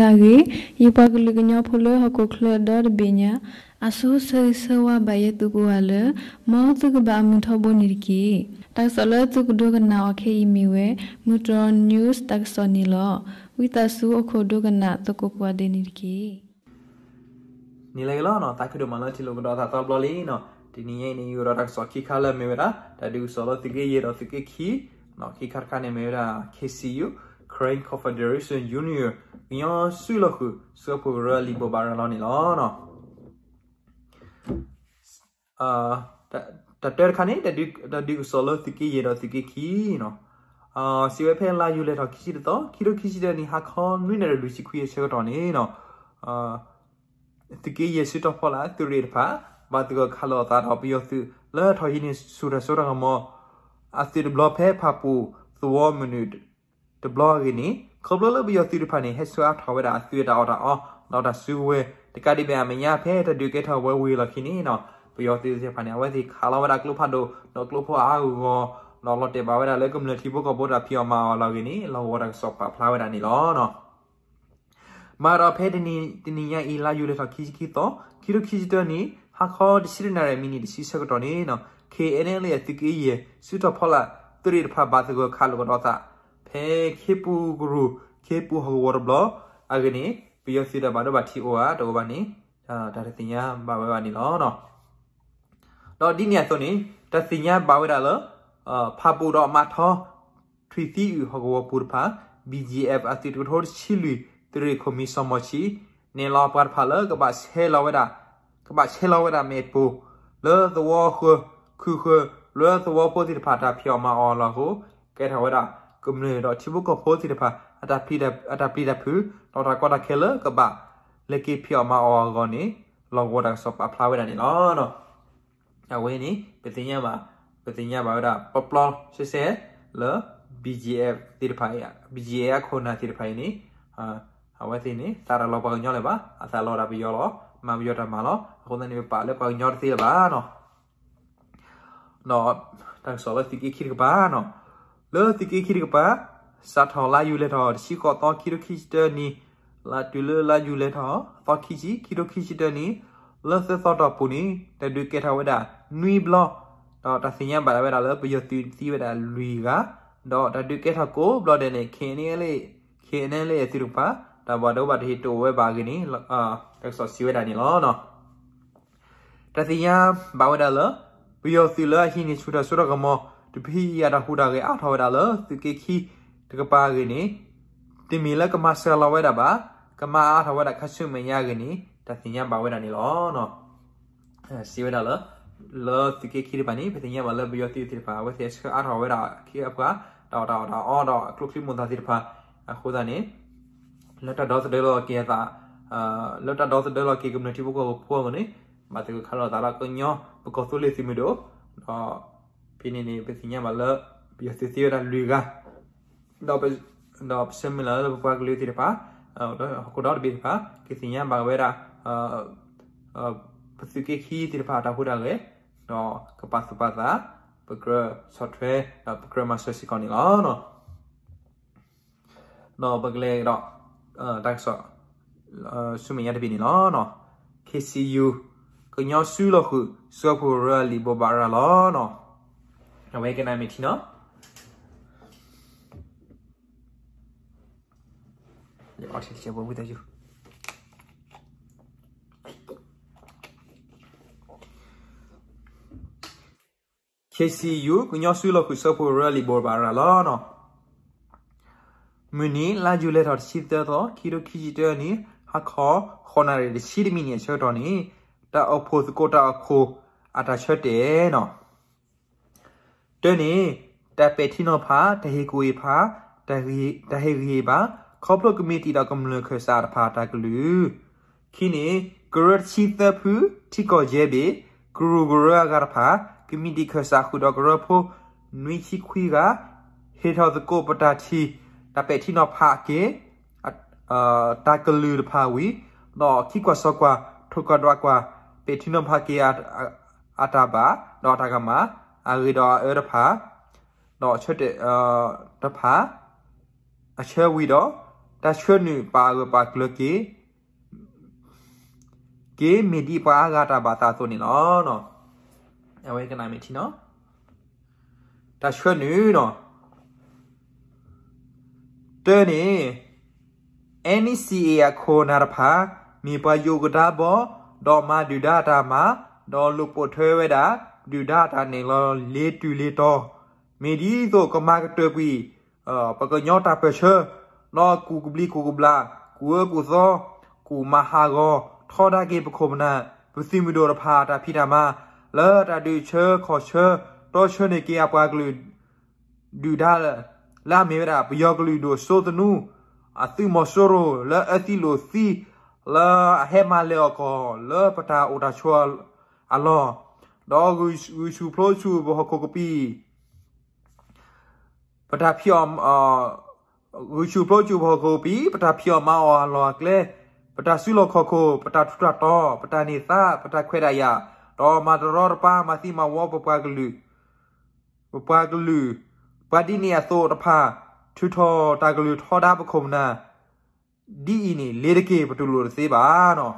အဂ့ၢ်, ယပှၤကလုာ်ကညီဖိလၢဟီၣ်ခိၣ်ချၢဒီတဘ့ၣ်ညါ အဆိဆၢဂ့ၤဆၢဝါဘၣ်ယဲသုကိးဂၤလၢ မ်သုကဘၣ်အမုာ်ထီဘိန့ၣ်တက့ၢ်. တၢ်ကစီၣ်လၢသုကဒိကနၣ်အီၤခဲအံၤမ့ၢ်ဝဲ မုၢ်တြီၢ် news တၢ်ကစီၣ်န့ၣ်လီၤ. ဝံသးစူၤအိၣ်ခိးဒိကနၣ်သကိးကိးဂၤဒဲးန့ၣ်တက့ၢ်. န့ၣ်လၢအဂ့ၤလီၤနီၤ, သးခုဒိၣ်မးလၢထံၣ်လိာ်ကဒီးသးသီဘျီလံနီၤ. တနံၤညါအံၤန့ၣ် ယအိၣ်ဒီးတၢ်ကစီၣ်ခံခါလၢအမ့ၢ်ဝဲဒၣ် တၢ်ဒုးကစီၣ်လၢသုးက့ယဲၢ်ဒီးသုးက့ခံ, ခံခါတခါန့ၣ်မ့ၢ်ဝဲဒၣ် K C U, Karen Confederation Union ကညီစုလီၢ်ဃုာ် ဆှၢဖိကရၢလံာ်ဘိးဘၣ်ရၤလီၤန့ၣ်လီၤ. တၢ်တၢတခါန့ၣ် တၢ်ဒုးကစီၣ်လၢသုးက့ယဲၢ်ဒီးသုးက့ခံနီၤ, စံးဝဲဖဲလါယူၤလဲၤထီၣ်ခံဆံတသီ ခံထိခံဆံတၢနံၣ် ဟါခီနွံနၣ်ရံၣ်လွံၢ်ဆံခွံအဆၢကတီၢ်န့ၣ်နီၤ, သုးက့ယဲၢ်စုတီၤဖီလာ်သုးရ့ၣ်တဖၣ် ဘၣ်သဂၢၢ်ခးလိာ်အသးဒီးပယီၤသုးလၢထီၣ်ဟံးန့ၢ်ဆူၣ်တၢ်စိတၢ်ကမီၤ အသုးတဘျီဖဲဖၣ်ပူၣ်သဝီမုၢ်နုာ်တဘျီအဂ့ၢ်န့ၣ် ခီဖျိလၢပယီၤသုးတဖၣ်န့ၣ် ဟဲဆှၢအါထီၣ်ဝဲဒၣ်အသုးအတၢ်အီၣ်တၢ်အီ ဒီးတၢ်စုကဝဲၤ တကးဒံးဘၣ်အမဲာ်ညါဖဲတၢ်ဒုးကဲထီၣ်ဝဲဝံၤအလီၢ်ခံန့ၣ်နီၤ, ပယီၤသုးသ့ၣ်တဖၣ်န့ၣ် အဝဲသ့ၣ်ခးလီၤဝဲဒၣ်ကျိဖးဒိၣ် ဒီးကျိဖိအါအါဂီၢ်ဂီၢ် ဒီးလီၤတဲာ်ဘၣ်ဝဲဒၣ်လၢကမျၢၢ်ထံဖိကီၢ်ဖိတၢ်ဖံးအီၣ်မၤအီၣ်အလီၢ်အဂ့ၢ်န့ၣ် လီၢ်ကဝီၤတၢ်ကစီၣ်ပာ်ဖျါဝဲဒၣ်န့ၣ်လီၤ. မၤဒီးဖဲတနံၤညါအံၤ လါယူၤလဲၤထီၣ်ခံဆံခံသီ ခံထိခံဆံတၢနံၣ် ဟါခီတဆံတၢနၣ်ရံၣ်မံးနံးတဆံဆၢကတီၢ်န့ၣ်နီၤ, K N L A သုးက့ယဲၢ် စုတီၤဖီလာ်သုးရ့ၣ်တဖၣ် ဘၣ်သဂၢၢ်ခးလိာ်ကဒီးသး ဖဲခ့ပူၤကရူၢ် ခ့ပူၤဟီၣ်ကဝီၤတဘျီအဂ့ၢ်န့ၣ် ပယီၤသုးတၢ်ဘၣ်ဒိဘၣ်ထံးအိၣ်ဧါတအိၣ်ဘၣ်န့ၣ် တၢ်တသ့ၣ်ညါဘၣ်ဝဲဘၣ်န့ၣ်လီၤ. ဒီးဒ်န့ၣ်အသိးန့ၣ် တၢ်သ့ၣ်ညါဘၣ်ဝဲဒၣ်လၢ ဖၣ်ပူၣ်ဒီးမးထီ ထွံၣ်သံအုၣ်ဟီၣ်ကဝီၤပူၤတဖၣ် B G F အသုးတကထိတဆံလွံၢ် သုးရ့ၣ်ခိၣ်မံၤစီၤမီၤဆံး နဲၣ်လီၤပှၤတဖၣ်လၢကဘၣ်ဆဲးလီၤဝဲဒၣ် ကဘၣ်ဆဲးလီၤဝဲဒၣ်မ့ၣ်ပိၢ် လၢသဝီဃၢၤ ခုဃၢၤ လၢသဝီဖိသ့ၣ်တဖၣ်တၢ်ဖံးအီၣ်မၤအီၣ်အလီၢ်အဃိ ကဲထီၣ်ဝဲဒၣ်ကမျၢၢ်ဒီးထံဖိကီၢ်ဖိသ့ၣ်တဖၣ် အတၢ်ပျံၤတၢ်ဖုး ဒီးတၢ်ကီတၢ်ခဲလၢကဘၣ်လဲၤက့ၤဖံးအီၣ်မၤအီၣ်အဂီၢ်န့ၣ် လီၢ်ကဝီၤတၢ်ကစီၣ်ပာ်ဖျါဝဲဒၣ်န့ၣ်လီၤ. အဝဲန့ၣ် ပသ့ၣ်ညါဘၣ် ပသ့ၣ်ညါဘၣ်ဝဲဒၣ် ပျီပျီဆှဲဆှဲ လၢ B G F သ့ၣ်တဖၣ် B G F အခိၣ်နၢ်သ့ၣ်တဖၣ်အံၤန့ၣ် အဝဲသ့ၣ်န့ၣ် သးတၢ်လီၤပှၤကညီလၢၤဘၣ်, အသးလီၤဒၣ်ပယီၤလီၤ, မၤပယီၤတၢ်မၤလီၤ. အဃိသတးန့ၣ် ပပာ်လၢပှၤကညီတသ့လၢၤဘၣ်နီၤ. ဒီးတၢ်ကစီၣ်လၢသုးက့ခံတကပၤနီၤ, လၢသုးက့ခံတကပၤ စးထီၣ်လါယူၤလဲၤထီၣ်တဆံဃိးသီ ခံထိခံဆံတၢနံၣ် လၢတုၤလၢလါယူၤလဲၤထီၣ်သီခံဆံ ခံထိခံဆံတၢနံၣ် လၢသၢသီတီၢ်ပူၤန့ၣ် တၢ်ဒုးကဲထီၣ်ဝဲဒၣ်နွံဘျီ, ဒီးတၢ်သ့ၣ်ညါဘၣ်ဝဲဒၣ်လၢပယီၤသုးသံဝဲဒၣ်လွံၢ်ဂၤ, ဒီးတၢ်ဒုးကဲထီၣ်ကိးဘျီဒဲးန့ၣ် K N L A, K N L A အသုးတကပၤ တၢ်ဘၣ်ဒိဘၣ်ထံးတအိၣ်ဝဲဘၣ်အဂ့ၢ်န့ၣ် တၢ်ကစီၣ်စံးဝဲဒၣ်န့ၣ်လီၤ. တၢ်သ့ၣ်ညါဘၣ်ဝဲဒၣ်လၢ ပယီၤသုးလၢအဟံးန့ၢ်ဆူၣ်တၢ်စိတၢ်ကမီၤ တဖုအံၤအတၢ်ဟူးတၢ်ဂဲၤအါထီၣ်ဝဲဒၣ်လၢသုးက့ခံတကပၤအဂ့ၢ်န့ၣ် တမ့ၢ်လၢကမၤစှၤလီၤဝဲဒၣ်ဘၣ်, ကမၤအါထီၣ်ဝဲဒၣ်ခါဆူမဲာ်ညါအဂ့ၢ်န့ၣ် တၢ်သ့ၣ်ညါဘၣ်ဝဲဒၣ်န့ၣ်လီၤ. စံးဝဲဒၣ်လၢ လၢသုးက့ခံတကပၤန့ၣ် ပသ့ၣ်ညါဘၣ်လၢပယီၤသုးသ့ၣ်တဖၣ် အဝဲသ့ၣ်ဆှၢအါထီၣ်ဝဲဒၣ်ခ့အပှၤ တၢ်အီၣ်တၢ်အီတၢ်အီဒီးအကျိချံမျိာ်သၣ်သ့ၣ်တဖၣ် အဃိသတးန့ၣ် လၢတၢ်ဒီသဒၢလီၤက့ၤအသး လၢတၢ်ဒီသဒၢလီၤက့ၤကမျၢၢ်ထံဖိကီၢ်ဖိအဂီၢ်န့ၣ် ဘၣ်သဂၢၢ်ခးလိာ်သးဒီးကညီပကီၢ်သူလ့ၤသုးမုၢ်ဒိၣ်, ဒီးဖဲန့ၣ်န့ၣ် ပသ့ၣ်ညါဘၣ်လၢ ပယီၤသုးသံဝဲဒၣ်လွံၢ်ဂၤ, ဒီးပဆၢမုၢ်လၢ်လၢပပှၤကလုာ်သ့ၣ်တဖၣ် ဟီၣ်ခိၣ်ဒီတဘ့ၣ်တဖၣ် ကသ့ၣ်ညါဘၣ်ဝဲဒၣ် ပသုးက့ခံသ့ၣ်တဖၣ်အတၢ်ဟူးတၢ်ဂဲၤ, ဒီးကပာ်သူၣ်ပာ်သး ပကြၢးဆီၣ်ထွဲ ဒီးပကြၢးမၤစၢၤစ့ၢ်ကီးန့ၣ်လီၤ. ဒီးပကလဲၤဒီး တၢ်ကစီၣ် ဆူမဲာ်ညါတဘ့ၣ်န့ၣ်လီၤ. K C U ကညီစုလီၢ်ဃုာ် ဆှၢဖိကရၢအလံာ်ဘိးဘၣ်ရၤလီၤနီၤ. အဝဲကနၣ်မ့ၢ်ထံနီၤ. K C U ကညီစုလီၢ်ဃုာ် ဆှၢဖိကရၢအလံာ်ဘိးဘၣ်ရၤလီၤနီၤ. မုၢ်နံၤ လါယူၤလဲထီၣ်တဆံသၢသီ ခံထိခံဆံတၢနံၣ် ဟါခီ ဃိးနၣ်ရံၣ်တဆံတမံးနံးအဆၢကတီၢ်န့ၣ် တၢ်အိၣ်ဖှိၣ်သကိးတၢ်အိၣ်ဖှိၣ်အတၢ်ဆၢတဲာ်နီၤ. တၢန့ၣ် တၢ်ပဲာ်ထံနီၤဖး, တၢ်ဟ့ၣ်ကူၣ်ဟ့ၣ်ဖး, တၢ်ဟ့ၣ်ဂံၢ်ဟ့ၣ်ဘါ ခီဖျိကမံးတံာ်ဒီးကမျၢၢ်ခၢၣ်စးတဖၣ်အတၢ်ကလုၢ် ခံန့ၣ် ကရၢတဆံသၢဖု ထံကီၢ်ယဲၢ်ဘ့ၣ် ကရူၢ်ကရၢအဂၤတဖၣ် ကမံးတံာ်ခၢၣ်စးဃုာ်ဒီးကရၢဖိ နွံဆံခွံဂၤ ဟ့ၣ်ထီၣ်သကိးပတၢ်ထံၣ် တၢ်ပဲာ်ထံနီၤဖးက့ၤ တၢ်ကလုၢ်တဖၣ်ဝံၤ ဒီးခံကွၢ်စီကွၢ် ထိၣ်ကွၢ်ဒွးကွၢ် ပဲာ်ထံနီၤဖးက့ၤ အတၢ်ဘၣ် ဒီးအတၢ်ကမၣ် အဂ့ၤဒီးအအၢတဖၣ် ဒီးဆၢတဲာ်တဖၣ် အဆၢဝံၤဒီး တၢ်ဆှၢနုာ်ပှၤအဂၢၢ်ပှၤကျၢၤက့ၤ က့ၤမ့ၢ်ဒ်ပှၤအါဂၤတၢ်ဘၣ်သးအသိးန့ၣ်လီၤ. အဝဲကနၣ်မ့ၢ်ထံနီၤ, တၢ်ဆှၢနုာ်နီၤ, တၢ်န့ၣ် NCA အခိၣ်နၢ်တဖၣ် မ့ၢ်ပှၤယိၤကဒါဘီ ဒီးမၤဒုၣ်ဒါတၢ်မၤ, ဒီးလိာ်ပိာ်ထွဲဝဲဒၣ် ဒုၣ်ဒါတၢ်နဲၣ်လီၤလ့ၤတုၤလ့ၤတီၤ, မ့ၢ်ဒ်သိးကမၤကတၢၢ်ကွံာ် ပကညီတၢ်ပၢၢ်ဆၢ ဒီးကူၣ်ကဘျံးကူၣ်ကဘျၣ် ကူၣ်အၢကူၣ်သီ ကူၣ်မၤဟးဂီၤ ထီဒါက့ၤပခိၣ်ပနၢ် ပသုးမုၢ်ဒိၣ်တဖၣ်အတၢ်ဖံးတၢ်မၤ လၢတၢ်ဒုးဆၢခီၣ်ဆၢ တီဆှၢန့ၢ်က့ၤအပှၤကလုာ် ဒုၣ်ဒါ လၢအမ့ၢ်ဝဲဒၣ် ပယီၤကလုာ်ဒိၣ်စိသနူ အသုးမီၤစိရိၤ လၢအၢသံလိာ်သံ လၢအဟဲမၤလဲၢ်အီၣ်ကီၢ်လၢပတၢ်အိၣ်တၢ်ဆိးအလီၢ်, ဒီးဂုာ်ဆူၣ်ဖျိဆူၣ်ပဟီၣ်ခိၣ်ကပံာ် ပတၢ်ဖံးအီၣ် ဂုာ်ဆူၣ်ဖျိဆူၣ်ပဟီၣ်ခိၣ်ကပံာ် ပတၢ်ဖံးအီၣ်မၤအီၣ်အလီၢ်အကျဲ, ပတၢ်စုလီၢ်ခီၣ်ခိၣ် ပတၢ်ထူးတၢ်တီၤ ပတၢ်န့ၢ်သါ ပတၢ်ခွဲးတၢ်ယာ်, ဒီးမၤတရီတပါ မၤသံမၤဝီပပှၤကလုာ် ပပှၤကလုာ် ပှၤဒ်န့ၣ်အသိးတဖၣ် ထုးထီၣ်တၢ်ကလုၢ်ထီဒါပခိၣ်ပနၢ် ဒ်အံၤန့ၣ် လ့ၤတက့ၢ် ပတူၢ်လိာ်တသ့ဘၣ်နီၤ.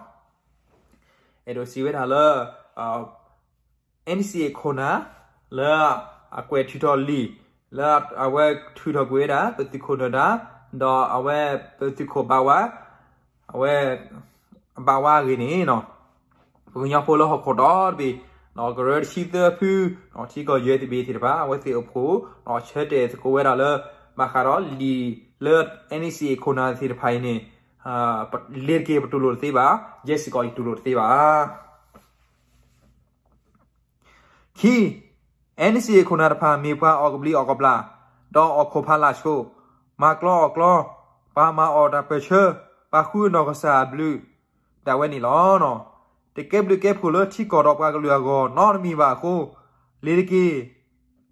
အဲၣ်ဒိးစံးဝဲဒၣ်လၢ NCA ခိၣ်နၢ် လၢအကွဲးထုးထီၣ်လံာ် လၢအဝဲထုးထီၣ်ကွံာ်ဝဲဒၣ် ပသုးခိၣ်နၢၤဒါ ဒီးအဝဲပသုးခိၣ်ဘၣ်ဝါ အဝဲ အဘၣ်ဝါအဂ့ၢ်န့ၣ် ပကညီဖိလၢဟီၣ်ခိၣ်ဒီတဘ့ၣ် ကရၢတဆံသၢဖု ထံကီၢ်ယဲၢ်သဘ့ၣ်သ့ၣ်တဖၣ် အဝဲသ့ၣ်အိၣ်ဖှိၣ် ဆၢတဲာ်သကိးဝဲဒၣ်လၢ ဘၣ်ဃးဒီးလံာ်လၢ NCA ခိၣ်နၢ်သ့ၣ်တဖၣ်အံၤန့ၣ် လ့ၤတက့ၢ် ပတူၢ်လိာ်တသ့ဘၣ်, ယဲစ့ၢ်ကီးယတူၢ်လိာ်တသ့ဘၣ်. ခံ NCA ခိၣ်နၢ်တဖၣ် မ့ၢ်ပှၤအီၣ်ကဘျံးအီၣ်ကဘျၣ်, ဒီးအီၣ်ခိၣ်ဖးလာ်ဆိး, မၤကျီအီၣ်ကျီ, ပှၤမၤအီၣ်တၢ်ပၢၢ်ဆၢ, ပှၤဃုအနီၢ်ကစၢ်အဘျုး ဒၣ်ဝဲန့ၣ်လီၤ. တကဲဘျုးကဲဖှိၣ်လၢထံကီၢ်ဒီးပှၤကလုာ်အဂီၢ်နီတမံၤဘၣ်အဃိ, လ့ၤတက့ၢ်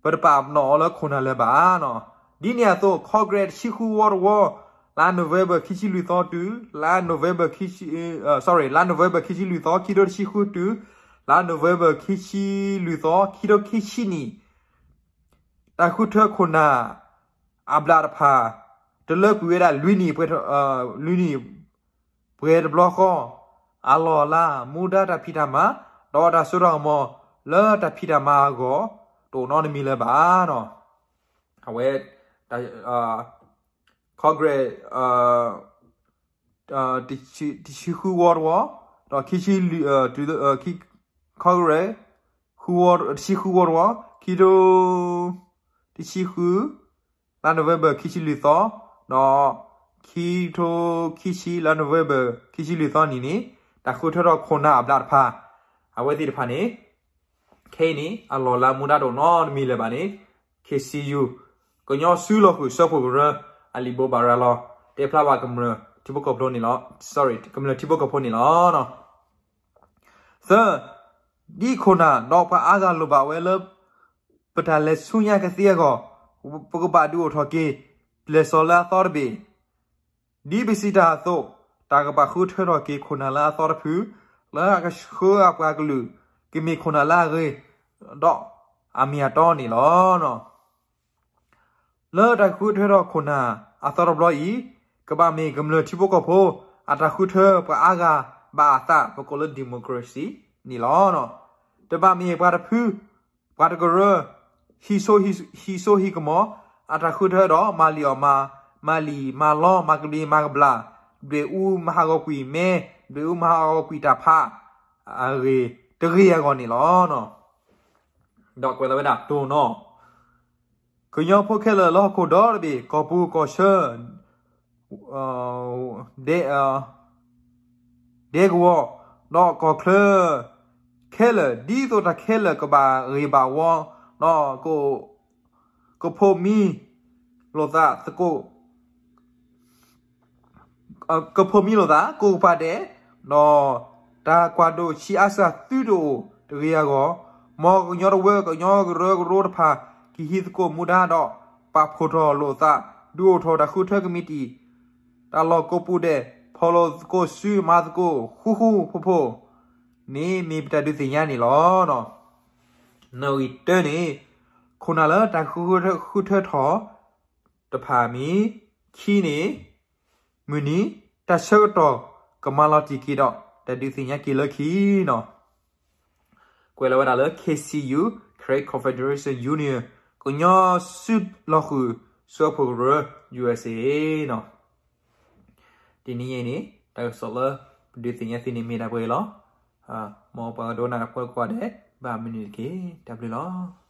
ပတပာ်ပနီၣ်အီၤလၢခိၣ်နၢ်လၢၤဘၣ်နီၤ. ဒ်န့ၣ်အသိး Congress တဆံဃုဝီတဝီ လါ November ခံဆံလွံၢ်သီတုၤ လါ November ခံဆံ, sorry လါ November ခံဆံလွံၢ်သီ ခံထိတဆံဃုတုၤ လါ November ခံဆံလွံၢ်သီ ခံထိခံဆံနံၣ် တၢ်ဃုထၢခိၣ်နၢ်အဘျၣ်တဖၣ် တလၢကွံာ်ဝဲဒၣ်လွံၢ်နံၣ်ပှဲၤ, လွံၢ်နံၣ်ပှဲၤတဘျီဃီ အလီၢ်အလၤ မူဒါတၢ်ဖံးတၢ်မၤ ဒီးတၢ်စိတၢ်ကမီၤလၢတၢ်ဖံးတၢ်မၤအဂီၢ် တအိၣ်နီတမံၤလၢၤဘၣ်နီၤ. အဝဲ Congress တဆံဃုဝီတဝီ ဒီး Congress ဃုဝီ, တဆံဃုဝီတဝီ ခံထိ တဆံဃု လါ November ခံဆံလွံၢ်သီ ဒီး ခံထိခံဆံ လါ November ခံဆံလွံၢ်သီနံၤန့ၣ် တၢ်ဃုထၢထီၣ်ခိၣ်နၢ်အဘျၣ်တဖၣ် အဝဲသ့ၣ်တဖၣ်န့ၣ် ခဲအံၤန့ၣ် အလီၢ်လၤမူဒါတအိၣ်နီတမံၤလၢၤဘၣ်န့ၣ် KCU ကညီစုလီၢ်ဃုာ်စၢဖှိၣ်ကရၢ အလံာ်ဘိးဘၣ်ရၤလီၤ တဲဖျါဘၣ်ကမျၢၢ်ထံဖိကီၢ်ဖိန့ၣ်လီၤ, sorry ကမျၢၢ်ထံဖိကီၢ်ဖိန့ၣ်လီၤ. သၢ, ဒ်ခိၣ်နၢ်ဒီးပှၤအါဂၤလိၣ်ဘၣ်ဝဲလၢ ပတၢ်လဲၤဆူညါကသ့အဂီၢ်, ပကဘၣ်ဒုးအိၣ်ထီၣ်က့ၤ ပျဲၢ်စီၤလၢအသီတဘ့ၣ်, ဒ်ပစံးတၢ်အသိး, တၢ်ကဘၣ်ဃုထၢထီၣ်က့ၤခိၣ်နၢ်လၢအသီတဖု, လၢအကဆှၢအပှၤကလုာ် ကမ့ၢ်ခိၣ်နၢ်လၢအဂ့ၤ, ဒီးအမ့ၢ်အတီန့ၣ်လီၤ. လၢတၢ်ဃုထၢထီၣ်ခိၣ်နၢ်အသီတဘျီအံၤ, ကဘၣ်မ့ၢ်ကမျၢၢ်ထံဖိကီၢ်ဖိ အတၢ်ဃုထၢပှၤအါဂၤဘၣ်အသး ပကိးလၢ democracy န့ၣ်လီၤ. တဘၣ်မ့ၢ်ပှၤတဖု, ပှၤတကရၢ, ဟံးစိဟံးကမီၤ အတၢ်ဃုထၢဒီး မၤလံာ်အီၣ်မၤ, မၤလံာ်မၤလီ မၤကဘျံးမၤကဘျၣ်, ဒွဲၣ်အူမၤဟးဂီၤကွံာ်မဲ, ဒွဲၣ်အူမၤဟးဂီၤကွံာ်တၢ်ဖး, အဂ့ၢ်တဂ့ၤအဂီၢ်န့ၣ်လီၤ. ဒီးကွဲးလီၤဝဲဒၣ်တိၢ်နီၣ်, ကညီဖိခဲလၢာ်လၢဟီၣ်ခိၣ်ဒီတဘ့ၣ် ကီၢ်ပူၤကီၢ်ဆၢ, ဒဲ, ဒဲကဝီၤ, ဒီးကီၢ်ချၢ, ခဲလၢာ် ဒ်သိးတၢ်ခဲလၢာ်ကဘၣ်ဂ့ၤဘၣ်ဝီ, ဒီးကဖိးမံလိာ်သးသကိး ကဖိးမံလိာ်သး ကိးကပၤဒဲး, ဒီးတၢ်ကွၢ်ဒိၣ်ဆံးအါစၢ်သုတအိၣ်တဂ့ၤအဂီၢ်, မ်ကညီတဝၢ ကညီကရၢကရိတဖၣ် ကဟံးသကိးမူဒါဒီး ပာ်ဖှိၣ်ထီၣ်လိာ်သး ဒုးအိၣ်ထီၣ်တၢ်ဃုထၢကမံးတံာ် တၢ်လီၢ်ကိးပူၤဒဲး ဖီၣ်လိာ်သကိးစု မၤသကိးဃူဃူဖိးဖိး န့ၣ်မ့ၢ်ပတၢ်ဒုးသ့ၣ်ညါန့ၣ်လီၤ. နီၣ်ဂံၢ်တၢန့ၣ် ခိၣ်နၢ်လၢတၢ်ဃုထၢထီၣ်တဖၣ်မံၤ, ခံန့ၣ် မုၢ်နံၤ တၢ်ဆၢကတီၢ်ကမၤလီၤတံၢ်က့ၤဒီး တၢ်ဒုးသ့ၣ်ညါက့ၤလၢခံနီၤ. ကွဲးလီၤဝဲဒၣ်လၢ K C U, Karen Confederation Union, ကညီစုလီၤဃုာ် ဆှၢဖှိၣ်ကရၢ U S A နီၤ. တနံၤအံၤန့ၣ် တၢ်ကစီၣ်လၢပဒုးသ့ၣ်ညါသုန့ၣ်မ့ၢ်ဒၣ်ပှဲၤအံၤလီၤ. မ်ပှၤကဒိကနၣ်တၢ်ဖိကိးဂၤဒဲး ဘၣ်မနုၤတက့ၢ်. တၢ်ဘျုးလီၤ.